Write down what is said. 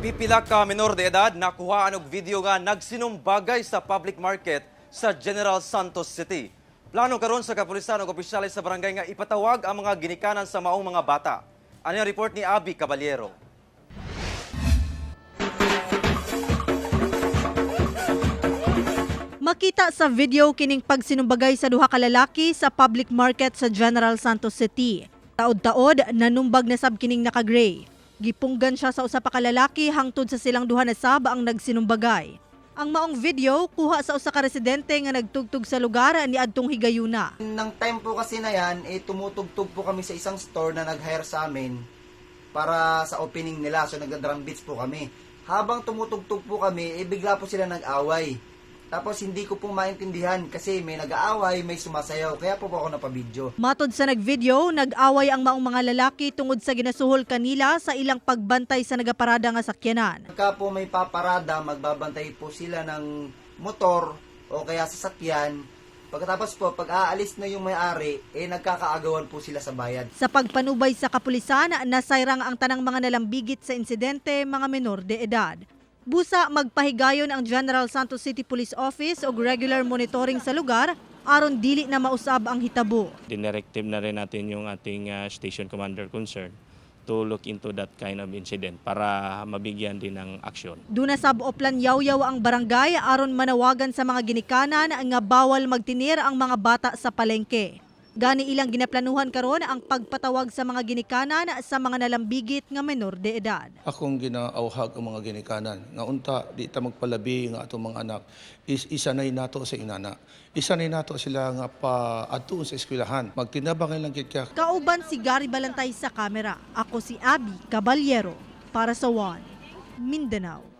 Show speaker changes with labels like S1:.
S1: Pipila ka menor de edad nakuhaan og video nga nagsinumbagay sa public market sa General Santos City. Plano karon sa kapulisan ug opisyales sa barangay nga ipatawag ang mga ginikanan sa maong mga bata. Ano ang report ni Abby Caballero?
S2: Makita sa video kining pagsinumbagay sa duha ka lalaki sa public market sa General Santos City. Taod-taod, nanumbag na sab kining naka-gray. Gipunggan siya sa usa pa ka lalaki hangtod sa silang duha na sab ang nagsinumbagay. Ang maong video kuha sa usa ka residente nga nagtugtog sa lugar ni adtong higayuna.
S3: Nang time po kasi na yan, eh, tumutugtog po kami sa isang store na nag-hire sa amin para sa opening nila. So nagda-drum beats po kami. Habang tumutugtog po kami, eh, bigla po sila nag-away. Tapos hindi ko po maintindihan kasi may nag-aaway, may sumasayaw. Kaya po ako napabidyo.
S2: Matod sa nagvideo, nag-away ang maong mga lalaki tungod sa ginasuhol kanila sa ilang pagbantay sa nagaparada nga sakyanan.
S3: Pagka po may paparada, magbabantay po sila ng motor o kaya sasakyan. Pagkatapos po, pag aalis na yung may-ari, eh nagkakaagawan po sila sa bayad.
S2: Sa pagpanubay sa kapulisan, nasayrang ang tanang mga nalambigit sa insidente, mga menor de edad. Busa magpahigayon ang General Santos City Police Office og regular monitoring sa lugar aron dili na mausab ang hitabo.
S4: Dinirective na rin natin yung ating station commander concerned to look into that kind of incident para mabigyan din ng aksyon.
S2: Duna sab Oplan Yawyaw ang barangay aron manawagan sa mga ginikanan nga bawal magtinir ang mga bata sa palengke. Gani ilang ginaplanuhan karon ang pagpatawag sa mga ginikanan sa mga nalambigit nga menor de edad.
S5: Akong ginaawhag ang mga ginikanan nga unta di ta magpalabi nga atong mga anak is isanay nato sa inana, isanay nato sila nga pa adtuon sa eskwelahan, magtinabangay lang gid ka.
S2: Kauban si Gary Balantay sa kamera. Ako si Abby Caballero para sa One Mindanao.